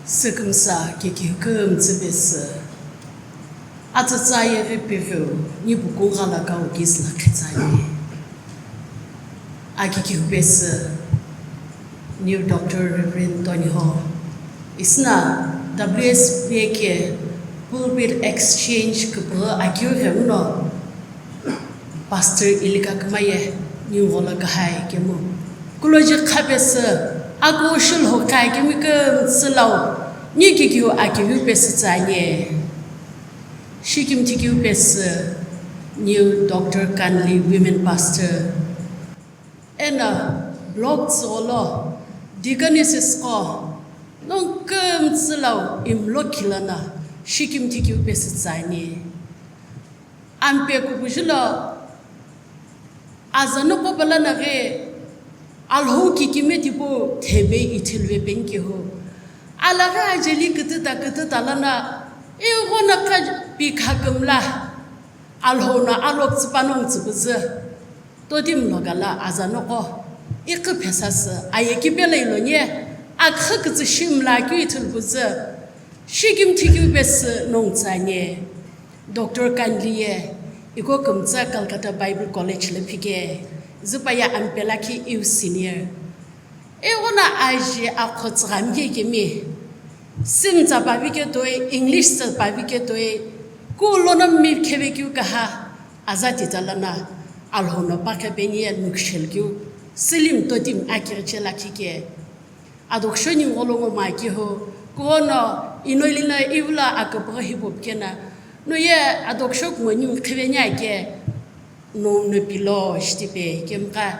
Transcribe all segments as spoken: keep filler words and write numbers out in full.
Sükümsa kekihukümtsü pesü. Atsatsa yeghi pighiu, nipu kungha la kau kizü la khetsani. Akikihu pesü, New Doctor Reverend Tony Ho. Isna W S B A ke Pulpit Exchange küpüghü akeu ghenguno. Pastor Ilika kümaye ningu gholo kahai kemu. Kuloji khapesü, akushul hokai kemi kümtsü lau, ni kikiu akiu pesü tsanye. Shikimthi kiu pesü, New Doctor Kanli Women Pastor. Ena block tsügholo, deaconesses qo, nong kümtsü lau imlo khilana, shikimthi kiu pesü tsanye. Ampe kukuju lo, azanoko palana ghi Alhou kikime tipau thebe ithuluve penkehu. Alaghi ajeli kütüta kütüta lana, ighono kha pikha kümla, Alhou no aloktsü panongtsü püzü. Totimi logala azanoko, iqhi phesasü, aye kipelo ilonie, akhü kütsü shimla keu ithulu püzü. Shikimthi kiu pesü nongtsü anye. Doctor Kanli ye, iko kümtsü Calcutta Bible College lo phike, züpa ye ampe lakhi iu senior. Ighono aji akho tsüghami kemi, Sim tsa pavi ketoi, English tsa pavi ketoi, kulono mi kheve kiu kaha, aza tita lana, Alhou no pakhe peni ye nukshel kiu, silim totim akiriche lakhi ke. Adoksho ningu gholo ngo ma kiho, kuono ino ilina ivula aküpüghü hipau pikena, no ye adoksho kumo ningu khiveni ake, no no pilo shitipe, kemka,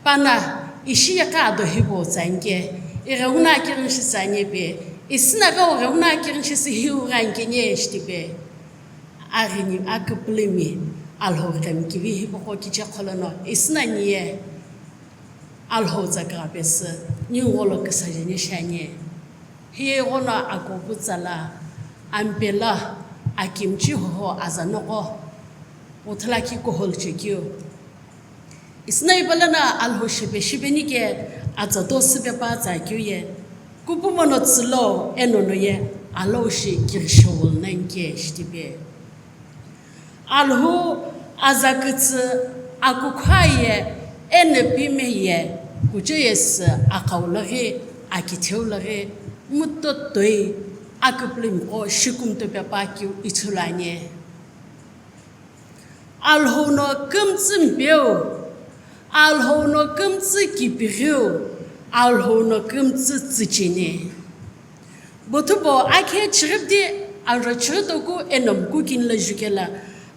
pana, ishi yaka ado hipau tsanke, ighenguno akirinshi tsanye pe, isina ka ighenguno akirinshi si hiu ghankenye shitipe. Aghini aküpülümi, Alhou ghemkivi hipaqo kiche kholono, isina niye. Alhou tsa kagha pesü, ningu gholo küsa jeni shiani. Hiye ighono akopu tsala, ampela, akimchi hoho azanoko, uthlaki kuhol chekeu. Isna ipalana Alhou shepe shipeni ke atsa to süpe pa tsa keu ye, kupumo no tsülo eno no ye, Alhou shi kirishewol nani ke shitipe. Alhou aza kütsü akukhua ye, eno pime ye, kuche yesü akhau laghi, akitheu laghi, muto toi, aküpülümiqo shikumto pepa kiu ithulu ani. Alhou no kümtsü mpeu, Alhou no kümtsü kipighiu, Alhou no kümtsü tsücheni. Bothupo akhe chiripdi aro chiritoku eno mkukini lo jukela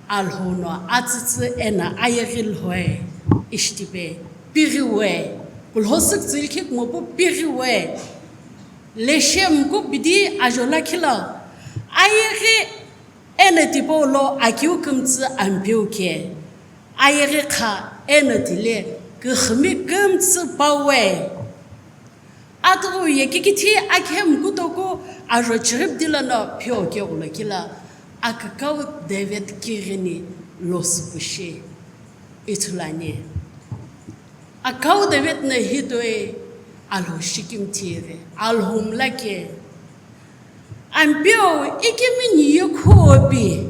Alhou no atsütsü eno ayeghi lhoe, ishitipe, pighiwe, kulhosü ktsülikhi kumopu pighiwe, leshe mku bidi ajo lakhi lo, ayeghi eno tipau lo akiu kümtsü ampeu ke, ayeghi kha eno tile küxümi kümtsü pawe. Atughu ye kikithi akhe mkutoku aro chiripdi lono phio keghulo kila akükau David kighini lo süpushi ithulu ani. Akükau David no hi toi Alhou shikimthi ghi, Alhou mlake. Ampeu ikemi niye khuopi,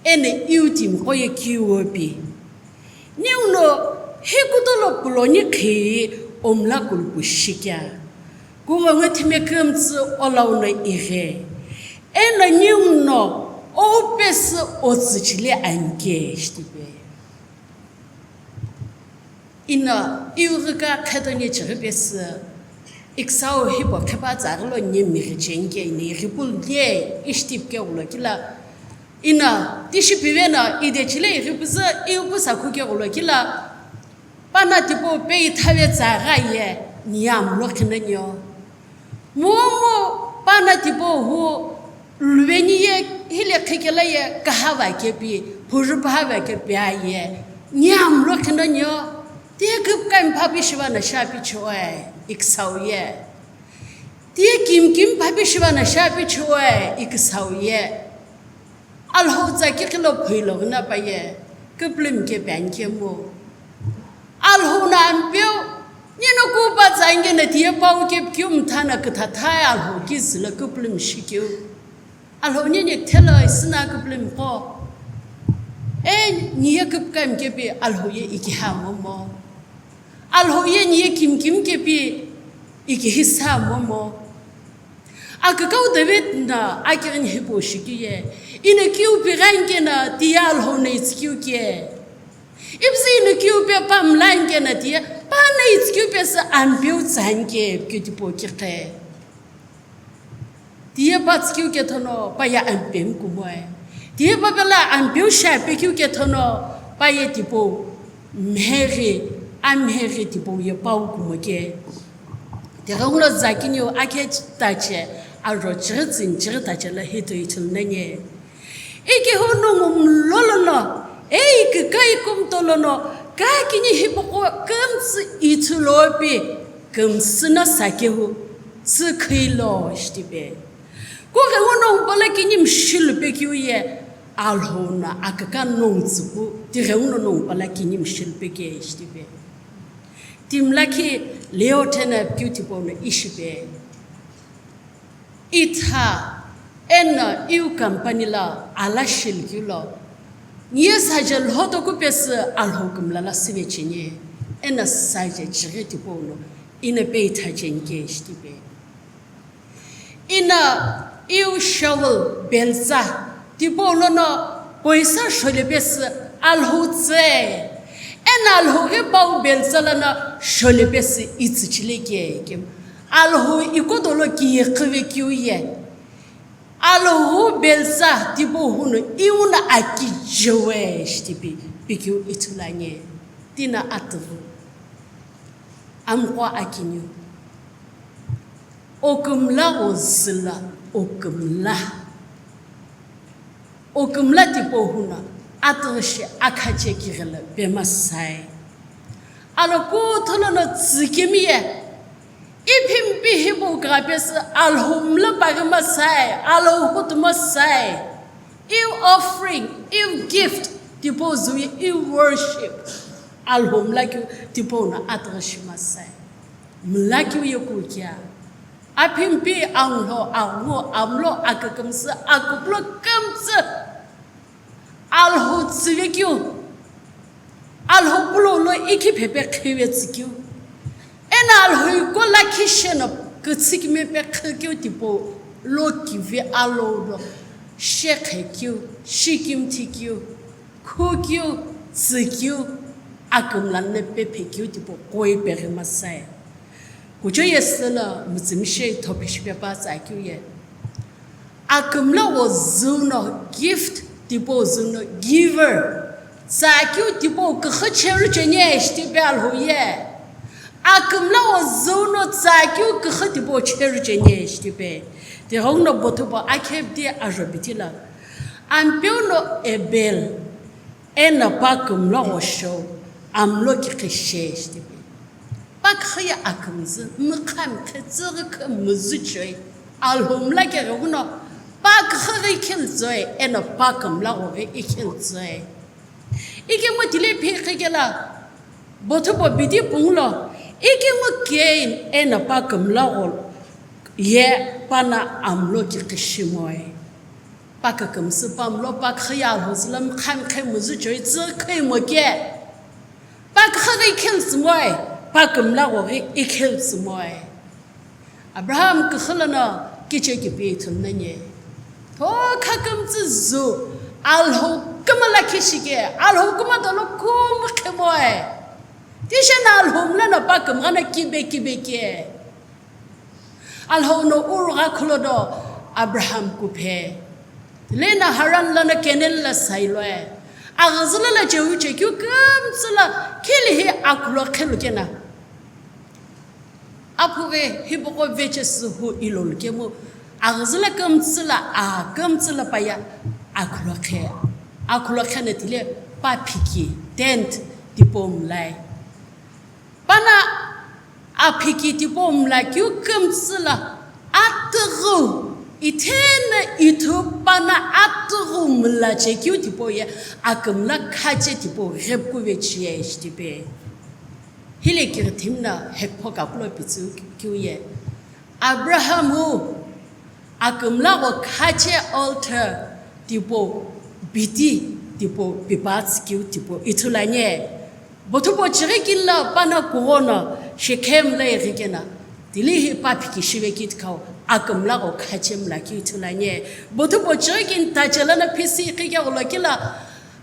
eno iu timiqo ye kiuopi. Niu no hi kutolo puloni khi omla kulpu shikea. Kughengu thime kümtsü olau no ighe. Eno niu no opesü otsüchile anke shitipe. Ino ighika khetoni chighi pesü, ikisau hipau qhipa tsaghi lo nye mighi cheni ke ino ighipulu ye ishitipike ghulo kila. Ino tishi pive no idechile ighipuzü ighipusü akhu ke ghulo kila. Pana tipau pe ithave tsaghi aye niye amlo khino nio. Momu pana tipau hu luveni ye hile khikela ye kahava kepi, phurupha va kepi aye, niye amlo khino nio, tiye küpka mphapi shiva na shapi choe, ikisau ye. Tiye kimkim phapi shiva na shapi choe, ikisau ye. Alhou tsa kiqilo phoilo ghina paye, küpülümi kepi ani kemu. Alhou no ampeu, ni Eno kupa tsa angena tiye pau kepikeu mthana küthathai Alhou kizü lo küpülümi shikeu. Alhou nini kthelo isina küpülümi qo. E niye küpükami kepi Alhou ye ikiha momo. Alhou ye niye kimkim kepi ikihisa momo. Akükau David na akighini hipau shikeu ye, ino kiu pighi ankena tiye Alhou no itsükeu ke. Ipüzü ino kiu pe pa mla ankena tiye, pa no itsükeu pesü Ampeu tsa anke, pikeu tipau kiqhe. Tiye pa tsükeu kethono, pa ye Ampeu kumoe. Tiye pa pela Ampeu shi apekeu kethono, pa ye tipau mheghi, amheghi tipau ye pau kumo ke. Tighenguno zakiniu akhe tache, aro chighi tsüni chighi tache lo hito ithulu nanye. Ikehou nongu mlolono, ei kikai kumtolono, kakini hipaqo kümtsü ithulu pi, kümsüna sakehu, tsü khilo shitipe. Kughengu nongu pala kini mshilu pekeu ye, Alhou no aküka nongu tsüpu, tighenguno nongu pala kini mshilu peke shitipe. Timi lakhi Leo thena pikeu tipau no ishipe. Itha, eno iu company lo ala shilikeu lo, niye saje lhoto kupesü Alhou kümla lo süve cheni, eno saje chighi tipau no, ino pe itha cheni ke shitipe. Ino iu shovel beltsa tipau lono poisa shole pesü Alhou tse, eno Alhou ghi pau beltsa lono shole pesü itsü chile ke kemu. Alhou ikodo lo kiye qhive keu ye. Alhou beltsa tipau huno iu no akijewe shitipi, pikeu ithulu anye. Tina atughu. Amqo akiniu. Okümla ozüla, okümla. Okümla tipau huno, atughu shi akhache kighilo pemasai. Alo kutholono tsükemi ye, iphimpi hipau kugha pesü Alhou mla paghi masai, Alhou hutu masai. Iu offering, iu gift, tipau züwi, iu worship. Alhou mla keu tipau no atughu shi masai. Mla keu ye kukia. Aphimpi, angulo, aghulo, amlo, akükümsü, aküplo kümtsü. Alhou tsüve keu. Alhou pulo lo ikhi phepe qhive tsükeu. Eno Alhou iko lakhi sheno kütsükime pe qhükeu tipau lo kivi alou lo. Shekhe keu, shikimthi keu. Khukeu, tsükeu, akümla no pephekeu tipau koi peghi masai. Kucho ye sülo mütsümishei thophi shipe pa tsakeu ye. Akümla wo züno gift tipau züno giver. Tsakeu tipau küxü cheru cheni shitipe Alhou ye. Akümla wo züno tsakeu küxü tipau cheru cheni shitipe. Tighenguno bothupo akhepti ajo bitila. Ampeu no Abel. Eno pa kümla ghosho, amlo kikhi she shitipe. Pa kükhi ye akümzü, mükha mkhe tsüghü khe müzü choi, Alhou mla keghenguno, pa kükhi ghi ikhiltsoi, eno pa kümla gho ghi ikhiltsoi. Ikemu tile phikhi kela, bothupo bidi punglo, ikemu Cain eno pa kümla gho ye pa no amlo kikhi shimoi. Pa kükümsü pa mlo pa kükhi ye Alhou zülo mkha mkhe müzü choi tsü khimo ke. Pa kükhi ghi ikhiltsümoi, pa kümla gho ghi ikhiltsümoi. Abraham kükhi lono kiche kipi ithulu nanye. Tho kha kümtsü zu, Alhou kümla khe shike, Alhou küma dolo kümkhemoi. Tisheno Alhou mla no pa kümgha no kibe kibe ke. Alhou no Ur gha khulono Abraham kuphe. Leno Haran lono Canaan lo sailoe. Aghüzülo lo cheu chekeu kümtsü lo khili hi akhulo khelu kena. Aphu ghi hipaqo vechesü hu ilolu kemu. Aghüzülo kümtsü lo, a kümtsü lo pa ye akhulo khe. Akhulo khe no tile pa phiki, tent, tipau mlai. Pa no aphiki tipau mla keu kümtsü lo atughu, itheno ithu pa no atughu mla chekeu tipau ye akümla khache tipau ghepkuve chie shitipe. Hile kiritimi na hekpho kakulo pitsü keu ye. Abraham hu akümla gho khache altar tipau biti tipau pipatsü keu tipau ithulu ani. Bothu po chighi kini la pana kughono Shekhem lo ighi kena, tili hi pa phiki shive kiti khau akümla gho khache mla keu ithulu ani. Bothu po chighi kini tache lono phisi iqhi keghulo kila,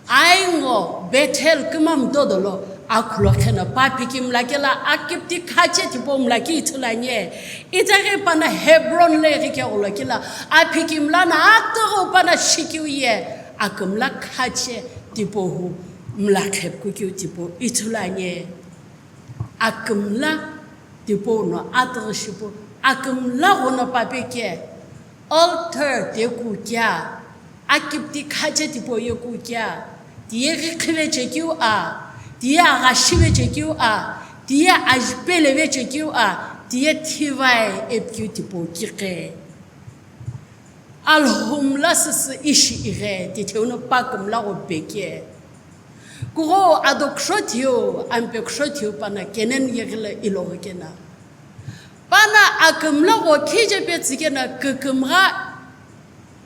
Ai ngo Bethel kümamto dolo akhulo kheno pa phiki mla kela akipti khache tipau mla keu ithulu ani. Itaghi pana Hebron lo ighi keghulo kila, aphiki mla no atughu pana shikeu ye akümla khache tipau hu mla qhepku keu tipau ithulu ani. Akümla tipau no atughu shipu, akümla ghono pa peke altar teku kea, akipti khache tipau yeku kea, tiye ghi khive chekeu a, tiye agha shive chekeu a, tiye ajipele ve chekeu a, tiye thivae epikeu tipau kiqe. Alhou mla süsü ishi ighe, titheu no pa kümla gho peke. Kugho ado khushothiu, ampe khushothiu pana Kenan yeghila iloghi kena. Pana akümla gho khije petsü kena kükümgha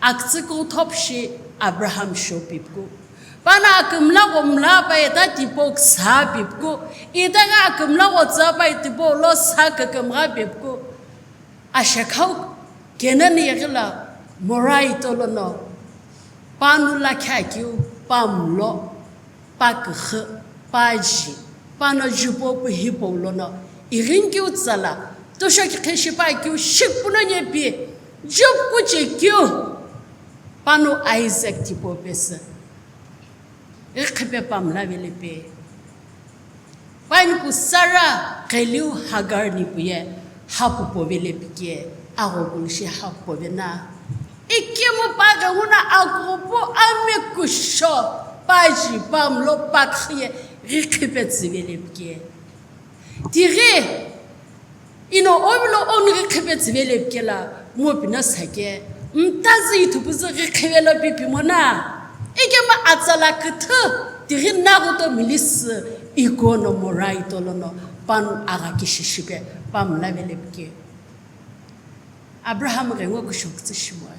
akütsü kuthop shi Abraham sho pipku. Pana akümla gho mla pa eta tipau ksa pipku. Itaghi akümla gho tsa pa tipau lo sa kükümgha pipku. Ashekhau Kenan yeghila Morai tolono panu lakhi akeu, pa mlo, pa küxü, pa ji, pano jupo pu hipau lono ighinkeu tsala, tosho kikhe shipa keu shikpuno nyepi, jupu kuche keu, panu Isaac tipau pesü. Ighi khipe pa mla velepe. Painipu Sara qheliu Hagar nipu ye hapupo vele pike, agho kulushi hapupo vena. Ikemu pa ghenguno akupu amekusho, pa ji, pa mlo, pa khiye, ghi khipe tsü vele pike. Tighi, ino omlo onighi khipe tsüvele pikela, ngo pino sake, mtazü ithupuzü ghi khivelo pipimona. Ikema atsala küthü, tighi naguto milisi, ikono Morai tolono, panu agha kishishipe, pamlavele pike. Abraham ghengu kushokütsü shimoe.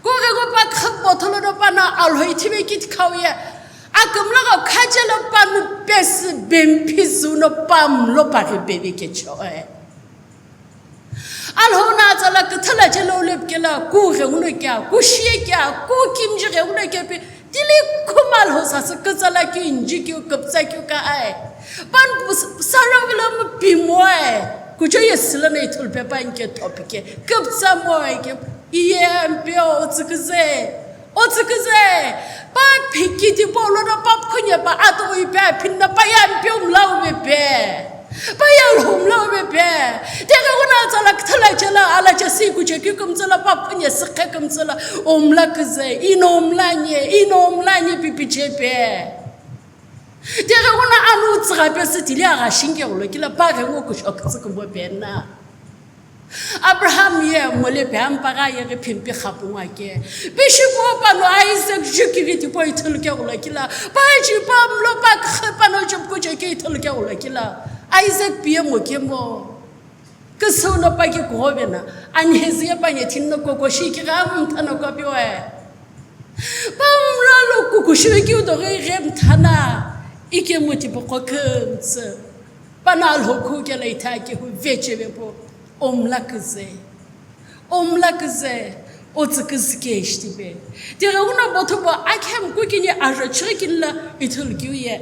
Ku ghengu pa khapotho lono pana alhoi thive kiti khauye. Akümla gho khachelo panu pesi bemphi zuno pamlo paghi peve kechoe. Alhou na atsala küthüla chelo lepikela ku ghenguno kea, ku shie kea, ku kimji ghenguno kea pe, tili khuma alhou sasü kütsala keu, inji keu, küptsa keu ka ae. Pan pus-, sara vilo mu pimoe. Kucho ye silo na ithulu pe pa inke topic ke. Küptsa moe ke. Iye ampio otsüküze. Otsüküze. Pa phikiti po lono pa phunye pa ato ipe phinna pa ya ampio mlau be pe. Pa ya alhou mlau be pe. Tega una tsala kthala chela ala chesi kuche kü kümtsala pa phunye sikhe kümtsala omla küze. Ino omla nye, ino omla nye pipiche pe. Tighenguno anu tsügha pesü tili agha shinke ghulo kila pa ghengu kusho kütsü kumbo pena. Abraham ye mole pe ampagha ye ghi phimpi khapu ngwa ke. Pishipu pano Isaac jukivi tipau ithulu ke ghulo kila. Pa ji pa mlo pa khe pano jupu kuche ke ithulu ke ghulo kila. Isaac piye mo ke mo. Küsüno pa ki kughove na, ani heziye pa nye thinno koko shi ki gha mthana kwa piwe. Pa mla lo kuku shive ki udo ghe ghe mthana, ike muti poko kümtsü. Pa na alhou khu ke la itha ki hu vecheve po, omla küze. Omla küze, otsüküzü ke ishtipe. Tighenguno bothu po akhem ku kini ajo chighi kini la ithulu kiu ye.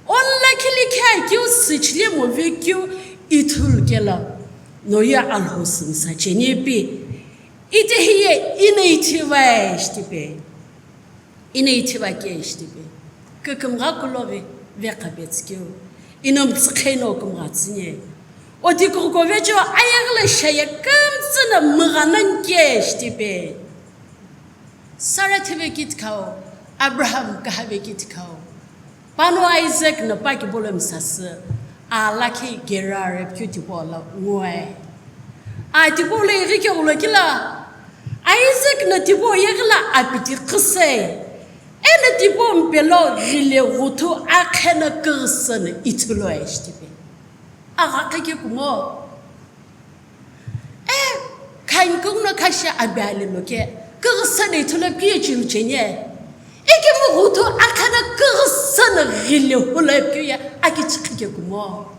Onla khili khe keu süchile move keu ithulu kelo, noye alhou sümsa cheni pi. Ite hiye ino ithiva ishtipe. Ino ithiva ke ishtipe. Kükümgha kulo ve, ve kapetsü keu. Ino mtsükhe ino kümgha tsünye. Oti kukuko vecho ayeghle sheye kümtsü na mghanan ke ishtipe. Sara thive kiti khau, Abraham kahave kiti khau. Pano Isaac no pa kibolo misasü, a lakhi Gerar epikeu tipau lo ngoe. A tipau lo ighi keghulo kila, Isaac no tipau yeghi la apiti qhüse, eno tipau mpelo ghile ghuthu akheno küghüsü no ithulu aishtipe. Agha qheke kumo. E, khain kungno khashi abi alelo ke, kughusa ne thulo piye chiu chenye. Eke mo ghuto akhana kughusa ne ghile hula piye aki chiqheke kumo.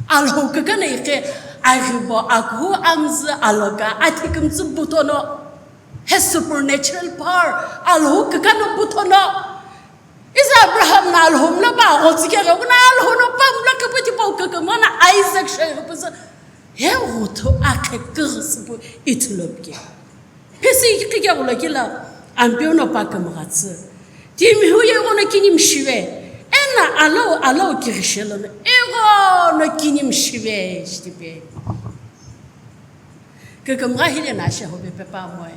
Alhou kakana ike, aghibo, akhu, amzü, aloka, athikimtsü butono. He supernatural power, Alhou kakana butono. Iza Abraham na Alhou mla ba, ghotsike ghe, una Alhou no pa mla ke puti pa ukeke, mana Isaac shai ghe pusa. He ghuto akhe kughusu pu itulopke. Pisi ikike ghulo kila, ampeu no pa kemghatsu. Timi huye ghono kini mshive. Ena alo, alo kirishelo no. Ego no kini mshive, shtipe. Kükümgha hile na ashe hope pepa moe.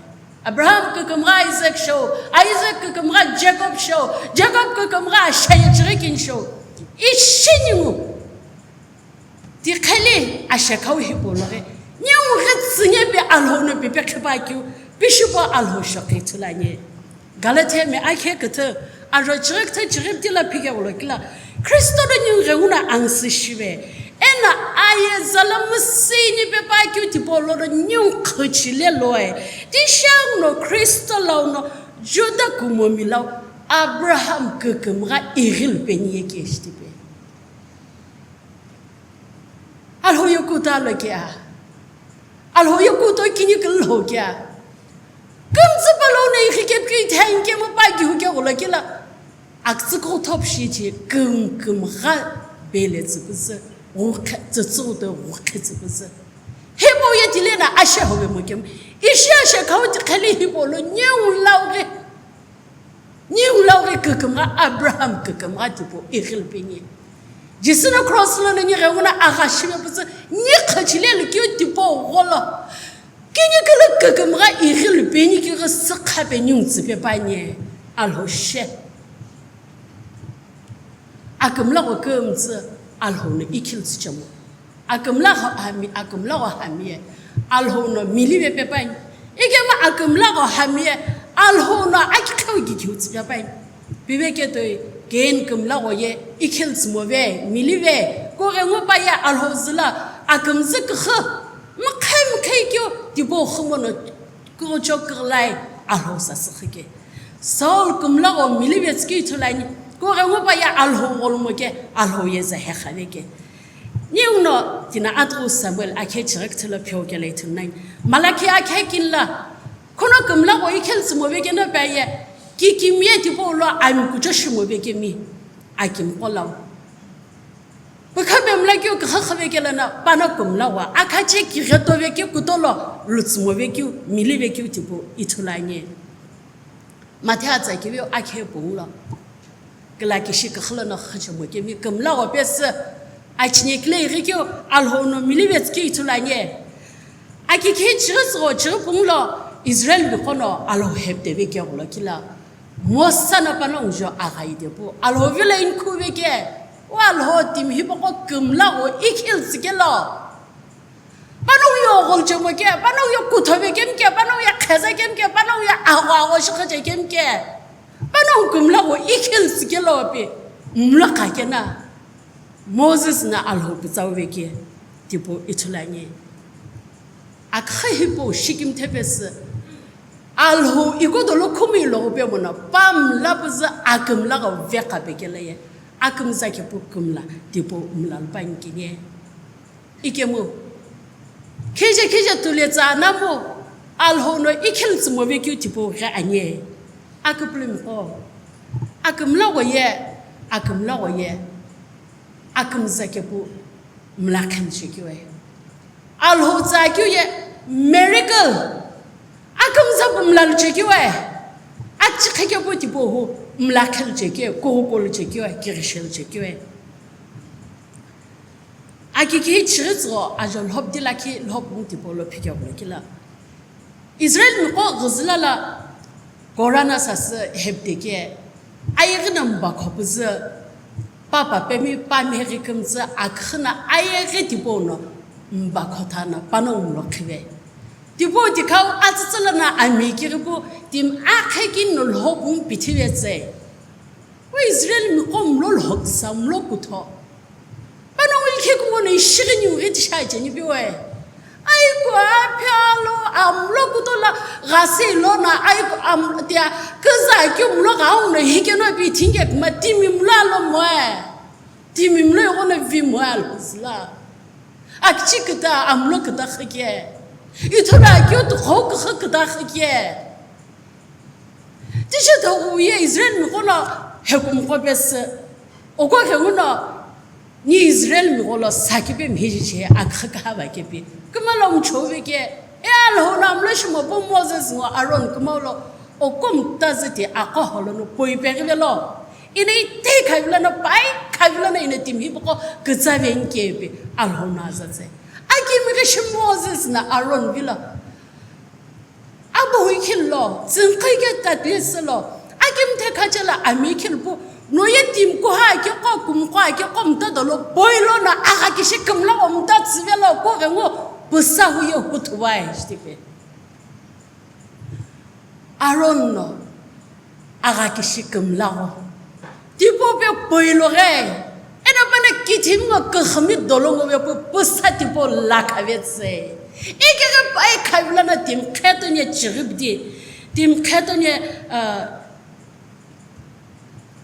Abraham kükümgha Isaac show, Isaac kükümgha Jacob show, Jacob kükümgha ashe yechighi kin show. Ishi ningu. Ti khali ashe khau hipau loghi. Ningu ghi tsünye pe Alhou no pepe khipa keu, pishipo Alhou shokhi thulanye. Galatia mi akhe küthü, aro chighi küthü chighi pti la phike ghulo kila, Kristo lo ningu ghengu na angsi shive. Ena aye zala müsüini pepa keu tipau lo ningu khüchile loe. Ti shang no Kristo lau no Juda kumomi lau Abraham kükümgha ighil peni ye keshtipe. Alhou yoku ta lo kea. Alhou yoku to kini kül lo kea. Kümtsü palo na ikhi kepki thain kemo pa gihu ke ghulo kila. Aktsü ko thop shi chi küm kümgha bele tsüpüzü. Gukhe tsütsü to gukhe tsüpüzü. Hebo ye tile na ashe hobe mo kem. Ishi ashe khau ti khali hebo lo nyeu lau ghe. Ni ulao ghi kükümgha Abraham kükümgha tipau ighil peni. Jisü no cross lo ni ghengu na agha shive pütsü ni khachile lu keu tipau gholo. Kini kilo kükümgha ighil peni kighi sükha pe ni utsüpe pani Alhou she. Akümla gho kümtsü Alhou no ikhil tsüchemu. Akümla gho hami, akümla gho hami ye Alhou no milive pe pani. Ikema akümla gho hami ye Alhou no akikheu gikhiu tsüpe pani. Pive ketoi ken kümla gho ye ikhil tsümove, milive, kughengu pa ye Alhou züla akümzü küxü, mkhai mkhai keu tipau xümo no kughucho kughlai Alhou sasü xike. Saul kümla gho milive tsükeu ithulu ani, kughengu pa ye Alhou gholumo ke, Alhou ye za hekha veke. Ningu no tina atughu Samuel akhe chighi küthü lo pheo kelo ithulu nani. Malakhi akhe kinla, khono kümla gho ikhil tsümove keno pa ye, kikimiye tipau lo ami kucho shimove kemi, akimqo lau. Pükha pemla keu küxü xüve kelo na pano kümla gho, akhache kighe tove keu kutolo lutsümove keu, milive keu tipau ithulu ani. Mathe atsa kiveu akhe punglo. Kila kishi küxü lo no xüchemo kemi kümla gho pesü. Achine kile ighi keu Alhou no milive tsükeu ithulu ani. Aki khe chighi tsügho chighi punglo Israel miqo no Alhou hepteve keu ghulo kila. Mosa no panongu jo aghaide pu. Alhou vilo inkhuve ke. O Alhou timi hipaqo kümla gho ikhil tsükelo. Panongu yo ghol chemo ke, panongu yo kuthove kemi ke, panongu yo kheza kemi ke, panongu yo agho agho shikha che kemi ke. Panongu kümla gho ikhil tsükelo pe. Mlo kha kena. Moses na Alhou pütsau veke tipau ithulu ani. Akha hipau shikim thepesü Alhou iko dolo khumi lo pe mono pamla püzü akümla gho vekha pekele ye. Akümza kepu kümla tipau mla lupani kini. Ikemu. Khije khije tule tsa namu Alhou no ikhil tsümove keu tipau ghi ani. Aküpülümiqo. Akümla gho ye, akümla gho ye. Akümza kepu mla khen chekeu e. Alhou tsa keu ye miracle. Akümza pu mla lu chekeu e. Achi khekepu tipau hu mla khen chekeu e, kughuko lu chekeu e, kighi shelu chekeu e. Aki kihi chighi tsügho ajo lhop di lakhi lhop ngu tipau lo phikeo lo kila. Israel miqo ghüzüla la Korah no sasü hepde ke, ayeghi no mba khopüzü, pa papemi pa meghi kümtsü aküxü no ayeghi tipau no mba khotha no panongu mlo khive. Tipau tikhau atsütsü lono ami kighipu timi akhe kini no lhop ngu pithive tse. O Israel miqo mlo lhoksa, mlo kutho. Panongu likhe kumo Ishighi niu ghi tisha cheni piwe. Aiko aphi alo amlo kutola ghase ilona aiko am tia küza keu mlo gha uno hikeno pi thinge pima timi mlo alo moe. Timi mlo ighono vi moe alo zila. Akichi küta amlo küta khike. Ithulu akeu tukho kükhü küta khike. Tishi thoghu ye Israel miqo lo hekumqo pesü. Oko khenguno ni Israel miqo lo sakipe mhiji che akha kahava kepi. Kümalo mchove ke. E Alhou no amlo shimo pu Moses ngo Aaron kümalo okom taziti akho holono poi pegivelo. Ina ite khavilo no pai khavilo no ina timi poko kütsave nkepi Alhou no azatse. Akimi ke shi Moses na Aaron vilo. Abo hui khillo, tsingqi ke tatli silo, akimthe khachela ami khilpu, noye tim kuha ke qo kum qo ke qo mta dolo, boilo na aga kishi kümla o mta tsivelo ko rengo, pusa huye huthuwai shtipe. Aaron no, aga kishi kümla o. Tipo pe poilo ghe, eno pana kithimi ngo küxümi dolongo ve pu pusa tipo lakha vetse. Ikeghi pai khavilo no tim kheto nye chighipdi, tim kheto nye, ah,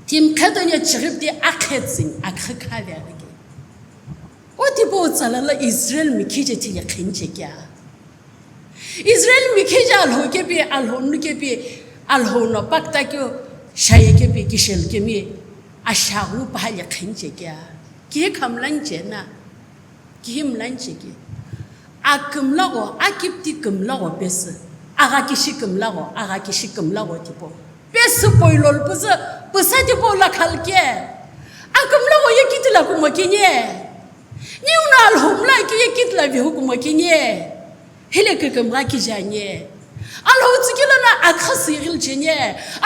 tim kheto nye chighipdi akhetsing akhe khave aveke. O tipo utsala lo Israel mikhije thile khenche kya. Israel mikhije Alhou kepi, Alhou nu kepi, Alhou no pakta keu, shaye kepi, kishel kemi, ashagu pahale khenche kya. Kihe khamlan che na, kihe mlan che ke. Akümla go, akipti kümla go pesü, aga kishi kümla go, aga kishi kümla go tipo. Pesü poilol püzü, püsa tipo la khalke. Akümla go ye kitila kumo kenye. Niu na Alhou mla ki ye kitila vihu kumo kenye. Hile kükümgha kijanye. Alhou tsükilo na akhasi ghil chenye.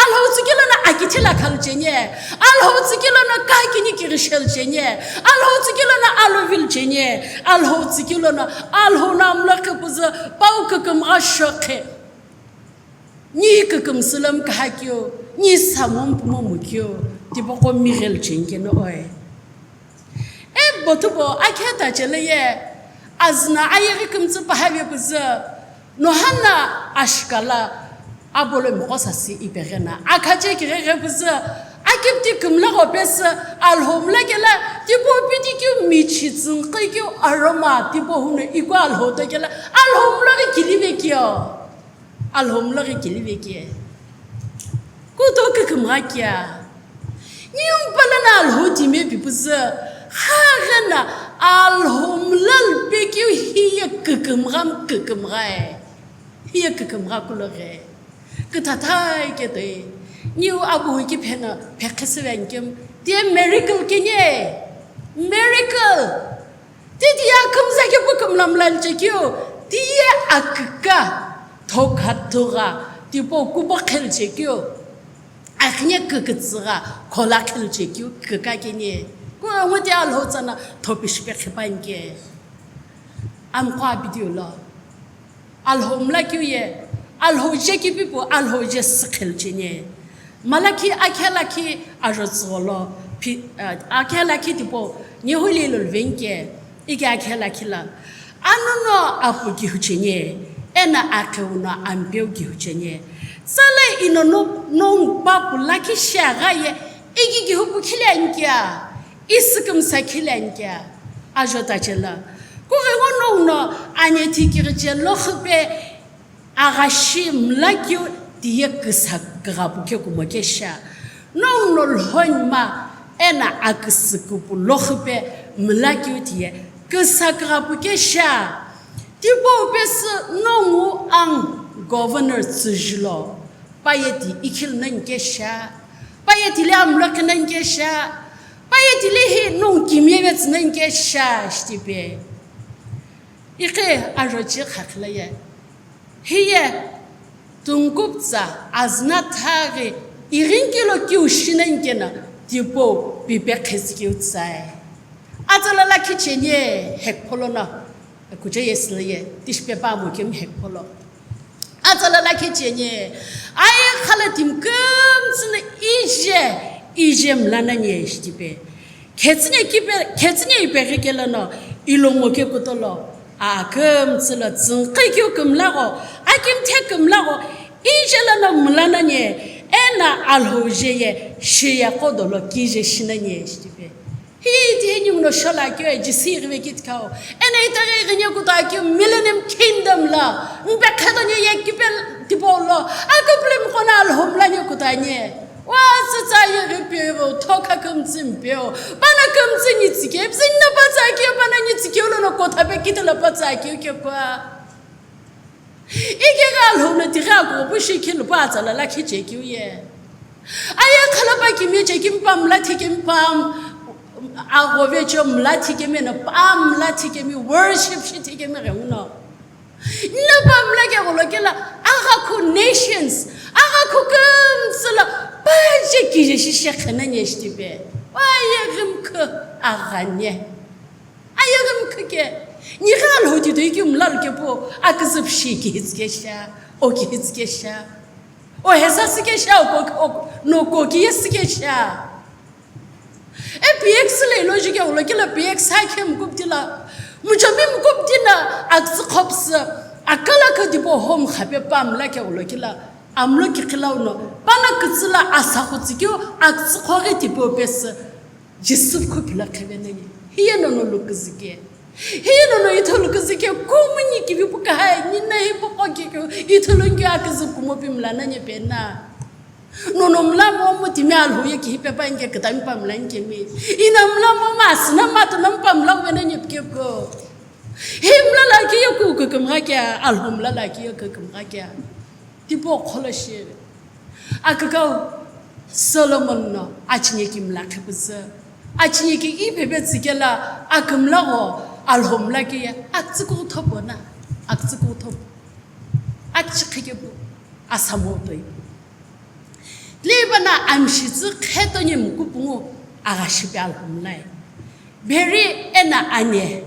Alhou tsükilo na akithila khal chenye. Alhou tsükilo na kakini kirishel chenye. Alhou tsükilo na alovil chenye. Alhou tsükilo na Alhou na amlo khe püzü pau kükümgha shokhe. Ni kükümsülüm kahakio, ni samum pumo mukio, tipoko mighel chenkeno oe. E bothubo akhe ta chele ye, azna ayeghi kümtsü pahave püzü, nohana ashkala abolo miqo sasi ipeghena, akhache kigheghe püzü, akipti kümlagho pesü, Alhou mla kela, tipo piti keu michi tsüngqi keu aroma, tipo huno ikua Alhou to kela, Alhou mla ghi kilive kio. Alhou mla ghi kilive kio. Kuto kükümgha kia. Niumpala na Alhou timi pipüzü. Kha ghena Alhou mla lpe keu hiye kükümgha kükümgha e. Hiye kükümgha kulo ghe. Küthathai ke toi. Niu abu ki phena phekhisü ve nkem. Tiye miracle kenye. Miracle. Titiye akümza kepu kümlamlal chekeu, tiye aküka, thokha thugha, tipo kubo khel chekeu, akhine kükütsügha, khola khel chekeu, küka kenie. Ku angu ti Alhou tsana thopishi pe khipanke. Amqo video lo. Alhou mla keu ye, Alhou je kipipu, Alhou je sükhel chenie. Malakhi akhe lakhi ajo tsügholo, phi, ah, akhe lakhi tipau, nyehuli lo lvenke, ike akhe lakhi la. Anu no apu kihu chenie, ena akheu no ampeu kihu chenie. Tsale ino no, nong papu lakhi shiagha ye, iki kihu pu khile ankia. Isükümsa khile ankia, ajo tachela. Kughengo nongu no anye thikighiche lokhüpe aghashi mlakeu tiye küsa kughapu kekumo kesha. Nongu no lhonyi ma ena aküsü kupu lokhüpe mlakeu tiye küsa kughapu kesha. Tipau pesü nongu ang governor tsüjilo. Paye ti ikhil nani kesha. Paye ti le amlo khe nani kesha. Paye ti le hi nung kimye ve tsü nani kesha shtipe. Ikhe ajochi khakhila ye. Hiye tungkuptsa azna thaghi irin kilo kiu shi nani kena tipau pipe khesi kiu tsae. Atsala lakhi chenie hekpholo na. Kuche yesü ye, tishpe pa mo kemi hekpholo. Atsala lakhi chenie, aye khala tim kümtsü na ije, ije mla nani ye shtipe. Khetsüne kipe, khetsüne ipe ghi kelo no, Ilongo ke kutolo, akümtsü lo tsüngqi keu kümlagho, akimthe kümlagho, ijelo no mla nanye, ena Alhou jeye, shiye qodolo kije shinanye, shitipe. Hi ti henyu no shola keu, jisi rive kitkao. Ena itaghi rinye kuta keu, Millennium Kingdom la, mpe kheto nye ye kipe tipolo, aküpülemi qo no Alhou mla nye kuta nye. Wa tsütsa yeghi peo, thoka kümtsü mpeo, pana kümtsü nyitsike, psü nna patsa keo, pana nyitsike, ulo no kotha pe kitila patsa keo kekwa. Ike gha Alhou no tighi akopu shi kilu patsa la lakhi che keu ye. Aye khala pa kimi che kim pam la thi kim pam, agove cho mla thi kemi no pam la thi kemi worship shi thi kemi ghe uno. Nna pamla ke golo kela, agha khu nations, agha khu kümtsü lo, paje kije shi shekhe na nye shitipe. Aye ghimkhu agha nye. Aye ghimkhu ke, nigha Alhou ti toi keu mla lo kepu, aküzüp shi kihitsike sha, o kihitsike sha. O hesa sike sha, o ko, o, no ko kiye sike sha. E P X le lo jike ulo kila P X ha khe mkupti la. Muchomi mkupti na aktsü khopsü. Akala ka dipo home khape pam la ke ulo kila. Amlo ki kila uno. Pana kitsila asa khutsi kyo aktsü khore tipo pes. Jisip khupila khebe nani. Hiye no no lukizike. Hiye no no ithulu kizike. Kumuni kibi puka hai. Nina hi puko kikyo. Ithulu ngi akizip kumo pimla nanye pena. Nono mla momu timi Alhou ye kihi pepa inke kitami pamla inkemi. Ina mla momu asina mato na pamla wena nyepke ko. Hi mla la ki yoku kukumgha kya, Alhou mla la ki yoku kukumgha kya. Tipo kholo shi. Akakau Solomon no achinye ki mla khepuzü. Achinye ki ipepe tsikela akümla go Alhou mla ki aktsiku thopo na. Aktsiku thopo. Akchikhe kepu. Asamo toi. Leba na amshitsü kheto nye mkupungu agha shipe Alhou mlai. Beri ena anye,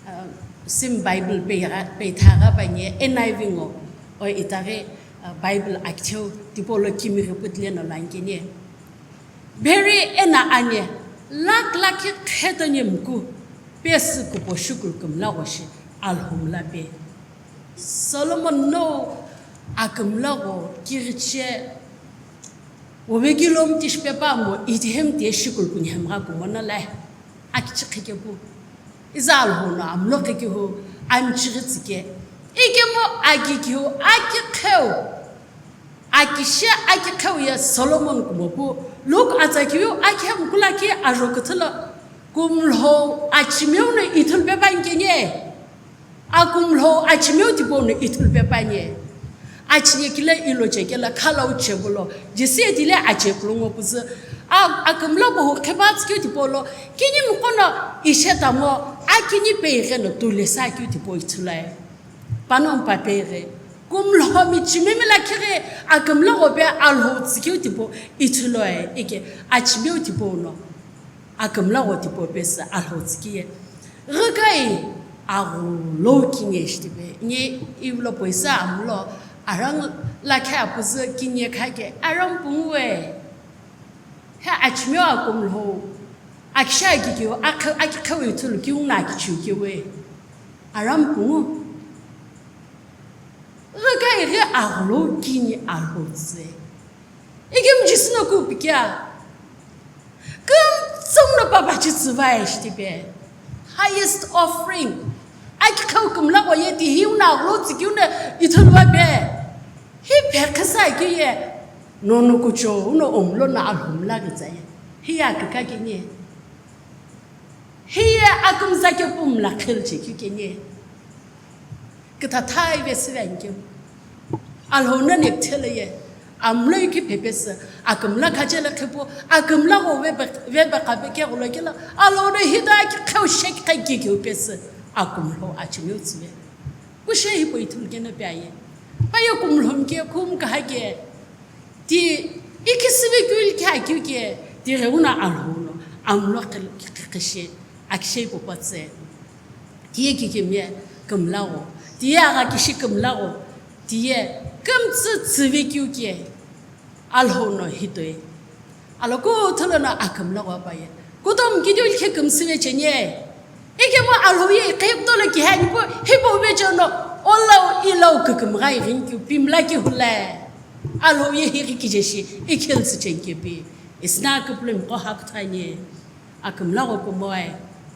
uh, sim Bible peyagha, peythagha panye N I V ngo, o itaghi, uh, Bible akitheu tipolo kimi ghi putle no lankene. Beri ena anye, lak lak kheto nye mku, pesi kupo shukul kümla goshi, Alhou mla pe. Solomon no akümla go kiriche, wovekilom tishpe pa mo, ithem te shikul kunyhem ga kumona lai. Akichi khikepu. Iza Alhou no amlo khikehu, amchiri tsike. Ikemo akikihu, akikheu. Akishe, akikheu ye Solomon kumopu. Luk atsakiu, akhem kulaki ajo kuthula. Kumlho achimeu no ithulpe pa nkenye. Akumlho achimeu tipau no ithulpe panye. Achiye kile ilo chekela khala uchebulo. Jisi etile achekulongo kuzu. A, akumlo bohu khepatsu keu tipau lo. Kini mukono ishetamo. Akini peighe no tulesa keu tipau ithulai. Panompa peighe. Kumlho mi chimemi la kire akumlo gobe Alhou tsikeu tipau ithuloi. Ike achimeu tipau no. Akümla gho tipau pesü Alhou tsikiye. Ghikai aghulo kinye shitipe. Nye ivlo poisa amulo arang lakhe apuzü kinye khake arang pungue. He achimeo akumlho. Akisha akikeo, akhe-, akikhewe ithulu kiuna akichiu kewe. Arang pungu. Ghikai ghi aghulo kinye Alhou tse. Ikemu Jisü no kupikia. Kümtsüm no papachi tsüvai shitipe. Highest offering. Aki khau kümla ko ye ti hi una lo tsi ki una ithulva pe. Hi pe khasa ki ye. No no kucho uno omlo na Alhou mla ki tsa ye. Hi ya kika ki nye. Hi ye akumza ke pum la khil che ki ke nye. Kithathai ve sive ankeu. Alhou no nekthele ye. Amlo ki phepesü. Akümla khachele khepu. Akümla go ve be, ve be kape ke golo kela. Alhou no hita ki kheu shek kai ki ki pesü. Akumlo achimeu tsive. Kushe hi po ithum ke na pe aye. Pa ye kumlhom ke kum kaha ke. Ti ikisive kül kha kyu ke. Ti reuna Alhou no. Amlo ke, ke, ke, keshe. Akishe po patse. Tiye kikimye kümlagho, tiye agha kishi kümlagho, tiye kümtsü tsüve kyu kye Alhou no hitoi. Alo kutholo no akümlagho apaye. Kutom kidiu likhe kümsüve chenye. Ikemu Alhou ye iqhiptolo kihani pu, hipau vecheono, olau ilau kükümgha ighini keu pimla kihula. Alhou ye hiri kijeshi, ikhilsü chenkepi. Isna küpülümi qo hakuthani. Akümlagho kumoe,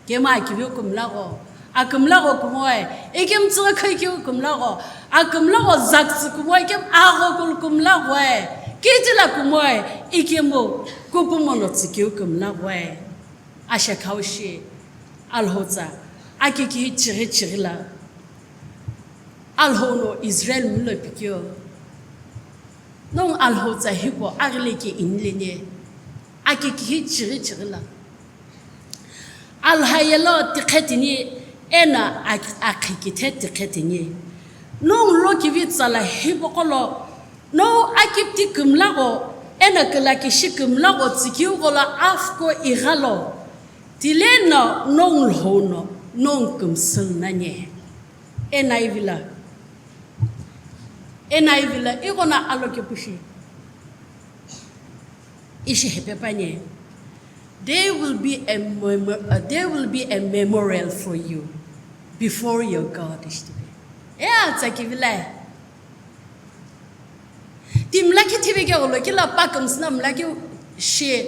kemu akiviu kümlagho, akümlagho kumoe, ikemu tsüghü khaikeu kümlagho, akümlagho zaktsü kumoe, ikemu aghokulu kümlaghoe, kitila kumoe, ikemu kupumono tsükeu kümlaghoe. Ashakhau shi, Alhou tsa, aki kihi chighi chighi la. Alhou no Israel milo pikeu. Nongu Alhou tsa hipau aghile ke inileni. Aki kihi chighi chighi la. Alhayelo tikhe tini eno ak-, akhi kithe tikhe tini. Nongu lo kivi tsa la hipau qolo. Nongu akipti kümlagho, eno kila kishi kümlagho tsükeu qolo afko ighalo. Tile no nongu lhou no, nongu kümsü nani. Eno ivila. Eno ivila, ighono alokepu shi. Ishi hepe pani. There will be a memo-, uh, there will be a memorial for you before your God, ishtipe. E atsa kivila. Ti mlakhe thive ke olo kila pa kümsüna mlakhe shi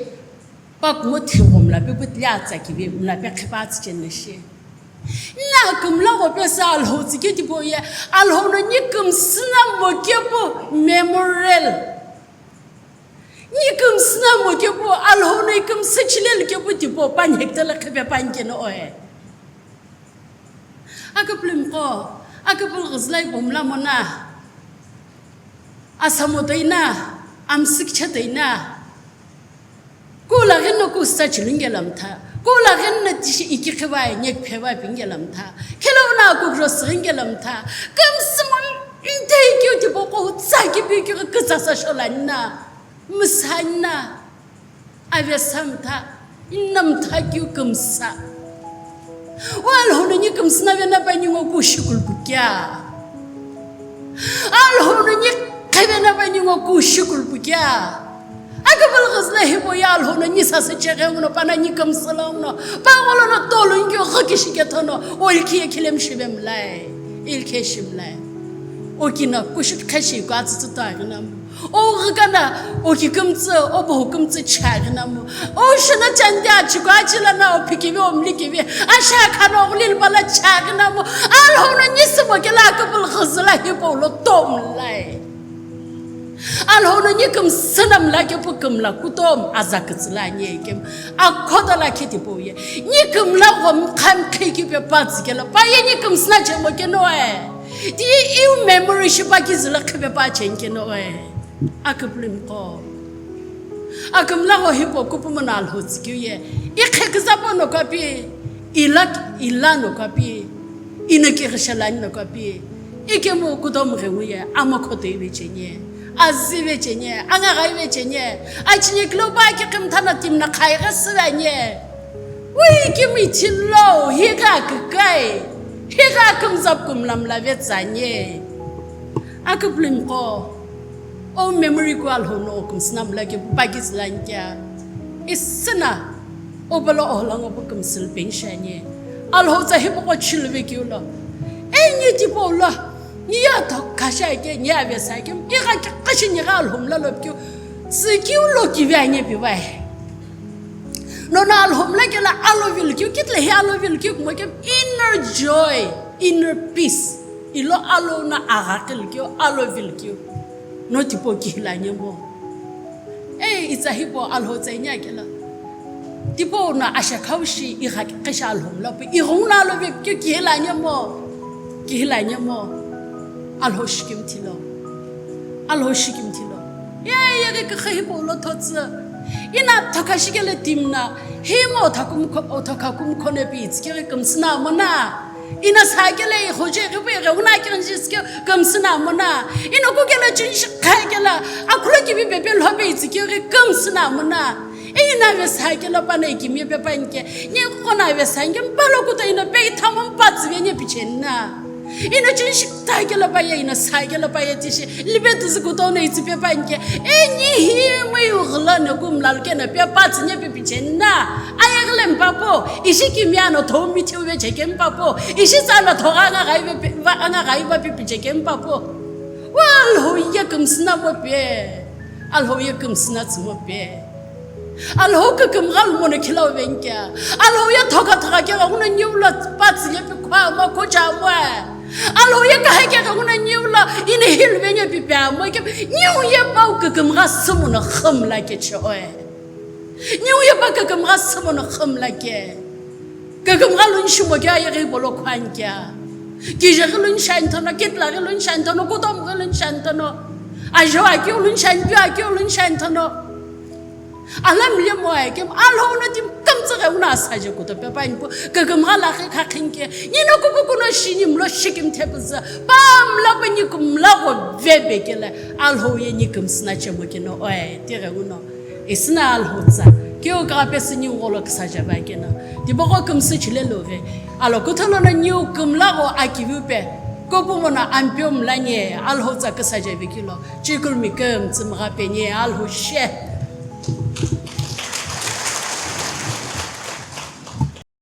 pa kumo thigho mlape pütli atsa kive mlape khepa atsüchen na shi. Na kümlagho pesa Alhou tsükeu tipau ye, Alhou no ni kümsüna mokepu memorial. Ni kümsüna mokepu, Alhou no ikümsü chilelu kepu tipau, pani hekitela khepe pani keno oe. Aküpülümi qo, aküpülü ghüzülai bomla mona. Asamoto ina, amsükchhato ina. Kula ghenno kusa chilungela mtha. Kula ghenno tishi iki kheva, nyek pheva pingela mtha. Khelo una kukro singela mtha. Kümsü mo mthe ikeu tipau qo utsa kipi ikeu kütsa sa shola nina. Msa nina. Ave sa mtha, inna mtha keu kümsa. O Alhou no ni kümsüna vena pa ni ngo kushi kulpukea. Alhou no ni khevena pa ni ngo kushi kulpukea. Aküpülü ghüzüla hipau ye Alhou no ni sasü cheghe nguno, pana ni kümsülo nguno, pa gholo no tolo inkeu ghikishi kethono, o ilkhiye khilem shive mlai, ilkhiye shi mlai. O kina kushi kheshi ko atsütsü to aghinamu. O ghikana, o ki kümtsü, o bohu kümtsü chaghi namu. O shina chandi achiko achila na o phikivi o mlikivi. Asha khana o ghulil bala chaghi namu. Alhou no ni sümo kela aküpülü ghüzüla hipau lo tomlai. Alhou no ni kümsüna mla kepu kümla kutom aza kütsüla ani ekem. Akhoda la khitipau ye. Ni kümla gho mkha mkhe kipe pa tsükela. Pa ye ni kümsüna chemo kenoe. Ti iu memory shipa kizüla khipe pa chen kenoe. Aküpülümi qo. Akümlagho hipau kupumo no Alhou tsükeu ye. Ikhe küzapo no kapi, ila, ila no kapi, ino kighishalani no kapi. Ikemu kutomo ghengu ye, amokhoto ive chenye, azi ive chenye, angagha ive chenye, achinye kilo pa ki kümthana timna khai ghe sivanye. Wi ikemu ithilo, hi gha kükai, hi gha kümzap kümlamla ve tsanye. Aküpülümi qo. O memory ku Alhou no kümsüna mla kepu pa kizüla ani kea. Isüna, o bala ohola ngo pu kümsülu peni shi ani. Alhou tsa hipau qo chilüve keu lo. E ni tipau lo. Ni ya thokha shi ake, ni ya ve sa ake. Ni gha kikha shi ni gha Alhou mla lo keu. Tsükeu lo kive ani pi vai. Nono Alhou mla kela alovilu keu, kitla hi alovilu keu kumo keu inner joy, inner peace. Ilo alo na agha kelu keu, alovilu keu. No tipau kihila ani mo. Ei, itsa hipau Alhou tsa inya kela. Tipau na asha khau shi igha kikha shi Alhou mla pu. Ighung na alovilu keu kihila ani mo. Kihila ani mo. Alhou shikimthi lo. Alhou shikimthi lo. Ye, ye ghi kükha hipau lo thotsü. Ina thokha shikele timna. Hi mo thakhu mkho, o thokha kumkho ne pi itsikiri kümsüna mona. Ina sakele i khoje ghi pu ghe una kirin jisikiri kümsüna mona. Ina kukele chinshi khakela. Akhulo kivi pepe lhope itsikiri kümsüna mona. Ina ve sakelo pa na ikimiye pe pa inke, ni kona ve sanke mpalo kuta ina pe ithamo mpatsü ve nye picheni na. Ina chinshi takelo pa ye, ina sakelo pa ye tishi, libe tizi kuto na itsi pe pa inke, e ni hi mui ughla na kumlal ke na pe patsü nye pe picheni na. Aye Lempa po, ishi kimia no tho mithiu ve chekempa po, ishi tsa no tho anga gai ve pe-, va anga gai va pe chekempa po. Wa Alhou ye kümsüna mo pe. Alhou ye kümsüna tsü mo pe. Alhou kükümgha lu mono khilau venkya. Alhou ye thoka thoka kegha nguno niu lo pa tsü ye pi khua mo ko cha mo. Alhou ye kahe kegha nguno niu lo ini hil venye pi pa mo ke niu ye pau kükümgha sü mono khümla ke che oe. Niu ye pa kükümgha sü mono khümla ke. Kükümgha lun shimo ke ayeghi bolo khwan kya. Kije ghi lun shan thono, kitla ghi lun shan thono, kutom ghi lun shan thono. Ajo akeu lun shan, pio akeu lun shan thono. Alam le mo ai kem, Alhou no tim kam tsüghe una sa je kuto pe pa inpo. Kükümgha la khe kha khin ke. Ni no kupu kuno shi ni mlo shikim thepüzü. Pam la pa ni kum la go ve be ke le. Alhou ye ni kümsüna che mo ke no oe. Tighe uno. Isina Alhou tsa, keu kagha pesü niu gholo küsaja va keno, tipaqo kümsü chile lughe, alo kutholo no niu kümlagho akiviu pe, kopumo no ampeu mlani Alhou tsa küsaja vi kilo, chikurmi kümtsü mgha peni Alhou she.